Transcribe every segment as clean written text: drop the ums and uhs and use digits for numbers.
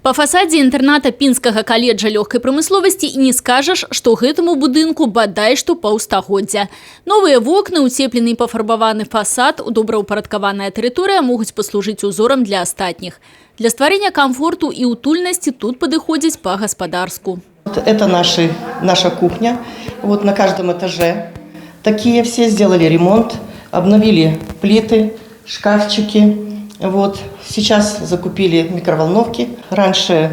Па фасадзе інтэрната Пінскага каледжа лёгкай прамысловасці і не скажаш, што гэтаму будынку бадай што паўстагоддзя. Новыя вокны, уцеплены і пафарбаваны фасад, добраўпарадкаваная тэрыторыя могуць паслужыць узорам для астатніх. Для стварэння камфорту і утульнасці тут падыходзяць па-гаспадарску. Это наша кухня. Вот на каждом этаже. Такие все сделали ремонт, обновили плиты, шкафчики. Вот. Сейчас закупили микроволновки. Раньше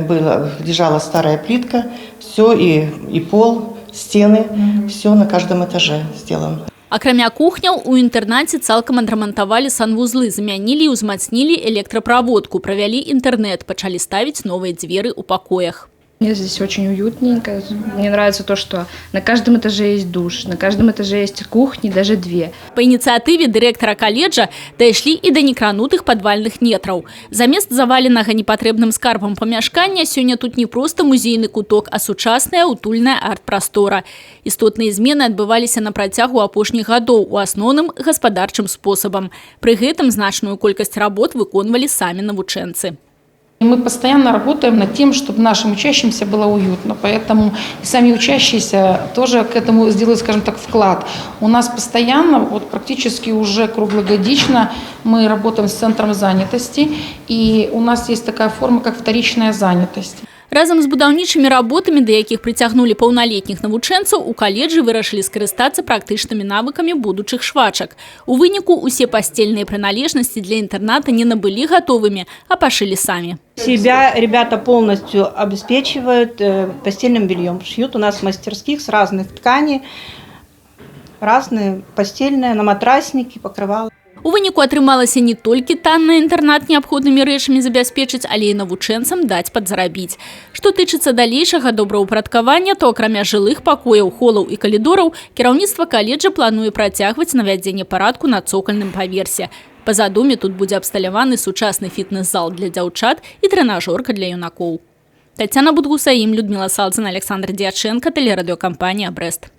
лежала старая плитка, все, и пол, стены, все на каждом этаже сделано. Акрамя кухняў, у інтэрнаце цалкам адрамантавалі санвузлы, замянілі і ўзмацнілі электраправодку, правялі інтэрнэт, пачалі ставіць новыя дзверы ў пакоях. Мне здесь очень уютненько. Мне нравится то, что на каждом этаже есть душ, на каждом этаже есть кухни, даже две. Па ініцыятыве дырэктара каледжа дайшлі і да некранутых падвальных нетраў. Замест заваленага непатрэбным скарбам памяшкання сёння тут не проста музейны куток, а сучасная утульная арт-прастора. Істотныя змены адбываліся на працягу апошніх гадоў, у асноўным гаспадарчым спосабам. Пры гэтым значную колькасць работ выконвалі самі навучэнцы. И мы постоянно работаем над тем, чтобы нашим учащимся было уютно. Поэтому и сами учащиеся тоже к этому сделают, скажем так, вклад. У нас постоянно, вот практически уже круглогодично, мы работаем с центром занятости. И у нас есть такая форма, как вторичная занятость. Разам з будаўнічымі работамі, да якіх прыцягнулі паўналетніх навучэнцаў, у каледжы вырашылі скарыстацца практычнымі навыкамі будучых швачак. У выніку усе пасцельныя прыналежнасці для інтэрната не набылі гатовымі, а пашылі самі. Себя ребята полностью обеспечивают постельным бельем. Шьют у нас в мастерских с разных тканей, разные постельные, наматрасники, покрывала. У выніку атрымалася не толькі танна інтэрнат неабходнымі рэчамі забяспечыць, але і навучэнцам даць падзарабіць. Што тычыцца далейшага добраўпарадкавання, то, акрамя жылых пакояў, холаў і калідораў, кіраўніцтва каледжа плануе працягваць навядзенне парадку на цокальным паверсе. Па задуме тут будзе абсталяваны сучасны фітнес-зал для дзяўчат і трэнажорка для юнакоў. Таццяна Будгусаім, Людміла Салдзіна, Аляксандр Дьячэнка, тэлерадыёкампанія «Брэст».